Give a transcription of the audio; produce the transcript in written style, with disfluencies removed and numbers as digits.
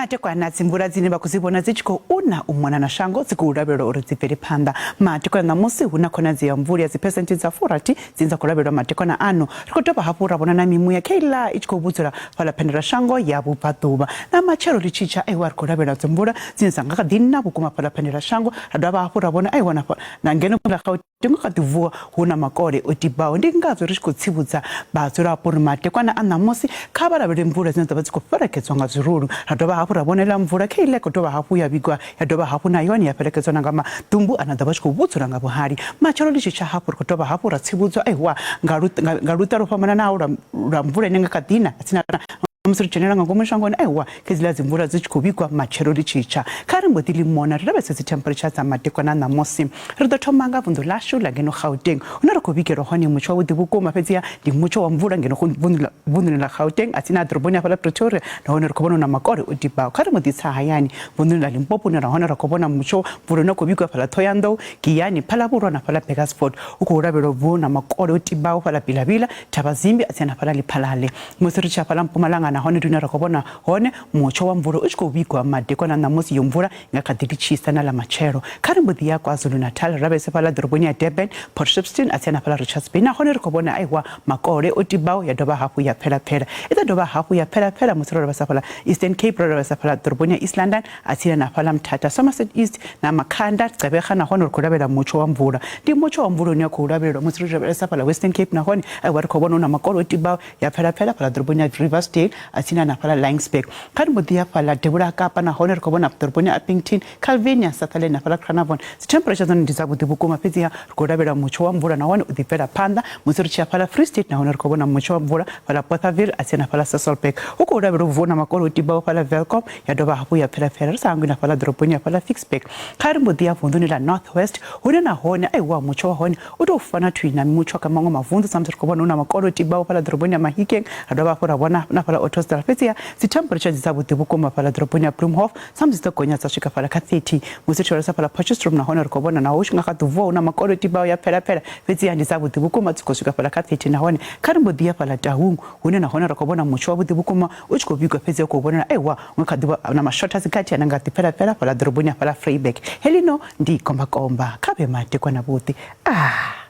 Matekwana dzimvula dzine vha khou dzi vhona dzi tshi khou una u mona na shango dzi khou lavhelelwa uri dzi bvele phanḓa. Matekwana ṋamusi hu na khonadzeo ya mvula ya dziphesenthe dza furathi dzine dza khou lavhelelwa matekwana ano. Ri khou dovha hafhu ra vhona na mimuya kheiḽa i tshi khou vhudzula fhaḽa phendelashango ya vhubvaḓuvha. Na matshelo ḽi tshi tsha aiwa ri khou lavhelela dzimvula dzine dza nga kha ḓi na vhukuma fhaḽa phendelashango. Ra dovha hafhu ra vhona aiwa na ngeno ḽa Gauteng nga kha ḓi vuwa hu na makole o tibaho. Ndi ngazwo ri tshi khou tsivhudza vhadzulapo uri madekwana a ṋamusi kha vha lavhelele mvula dzine dza vha dzi khou fhelekedzwa nga zwirulu. Ra dovha hafhu ra vhona iḽa mvula kheiḽa i khou dovha hafhu ya vhigwa ya dovha hafhu na yone ya fhelekedzwa na nga maḓumbu ane a ḓo vha tshi khou vhudzula nga vhuhali. Matshelo ḽi tshi tsha hafhu ri khou dovha hafhu ra tsivhudzwa aiwa nga luṱa lwo fhambananaho lwa mvula ine nga kha ḓi na tsina musi ri dzhenela nga ngomu shangoni aiwa khedziḽa dzi mvula dzi tshi khou vhigwa matshelo ḽi tshi tsha. Kha ri mbo ḓi ḽi mona ri lavhelese dzi temperature dza madekwana a ṋamusi. Ri ḓo thoma nga vunḓu ḽashu ḽa ngeno Gauteng hune ra khou vhigelwa hone mutsho wavhuḓi vhukuma fhedziha ndi mutsho wa mvula ngeno vunḓuni ḽa Gauteng a tsini ha ḓoroboni hafhaḽa Pretoria nahone ri khou vhona hu na makole o tibaho. Kha ri mbo ḓi tsa hayani vunḓuni ḽa Limpopo hune nahone ra khou vhona mutsho mvula une khou vhigwa fhaḽa Ṱhohoyanḓou, Giyani, Phalavhurwa na fhaḽa Burgersfort. Hu khou lavhelelwa u vuwa hu na makole o tibaho fhaḽa Bilavila, Thavhazimbi a tsini na fhaḽa Lephalale. Musi ri tshi ya fhaḽa Mpumalanga nahone ndi hune ra khou vhona hone mutsho wa mvula u tshi khou vhigwa madekwana a ṋamusi iyo mvula i nga kha ḓi litshisa na ḽa matshelo. Kha ri mbo ḓi ya KwaZulu-Natal ri lavhelese fhaḽa ḓoroboni ya Durban, Port Shepstone a tsini na fhaḽa Richards Bay nahone ri khou vhona aiwa makole o tibaho ya dovha hafhu ya pfela-pfela. I ḓo dovha hafhu ya pfela-pfela musi ro lavhelesa fhaḽa Eastern Cape, ro lavhelesa fhaḽa ḓoroboni ya East London a tsini na fhaḽa Mthatha, Somerset East na Makhanda, Gqeberha nahone ri khou lavhelela mutsho wa mvula. Ndi mutsho wa mvula une wa khou lavhelelwa musi ri tshi lavhelesa fhaḽa Western Cape nahone aiwa ri khou vhona hu na makole o tibaho ya pfela-pfela fhaḽa ḓoroboni ya Riversdale a tsini na fhaḽa Laingsburg. Kha ri mbo ḓi ya fhaḽa devhula ha Kapa nahone ri khou vhona ḓoroboni ya Upington, Calvinia, Sutherland na fhaḽa Carnarvon. Dzi temperature dzone ndi dzavhuḓi vhukuma fhedziha ri khou lavhelela mutsho wa mvula nahone u ḓi bvela phanḓa musi ri tshi ya fhaḽa Free State nahone ri khou vhona mutsho wa mvula fhaḽa Bothaville a tsini na fhaḽa Sasolburg. Hu khou lavhelelwa u vuwa na makole o tibaho fhaḽa Welkom ya dovha hafhu ya pfela-pfela ri sa hangwi na fhaḽa ḓoroboni ya fhaḽa Ficksburg. Kha ri mbo ḓi ya vunḓuni ḽa North West hune nahone aiwa mutsho wa hone u tou fana thwii na mutsho kha maṅwe mavunḓu sa musi ri khou vhona hu na makole o tibaho fhaḽa ḓoroboni ya Mahikeng ra dovha hafhu ra vhona na fhaḽa Ottosdal. Fhedziha dzi temperature dzi dzavhuḓi vhukuma fhaḽa ḓoroboni ya Bloemhof sa musi dzo gonya dza swika fhaḽa kha 30. Musi ri tshi lavhelesa fhaḽa Potchefstroom nahone ri khou vhona naho hu tshi nga kha ḓi vuwa hu na makole o tibaho ya pfela-pfela fhedziha ndi dzavhuḓi vhukuma dzi khou swika fhaḽa kha 30 nahone kha ri mbo ḓi ya fhaḽa Taung hune nahone ra khou vhona mutsho wavhuḓi vhukuma u tshi khou vhigwa fhedzi u khou vhonala aiwa hu kha ḓivha na mashotha dzikhathi ane nga ḓi pfela-pfela fhaḽa ḓoroboni ya fhaḽa Vryburg. Heḽino ndi komba-komba kha vhe madekwana vhuḓi. Ah!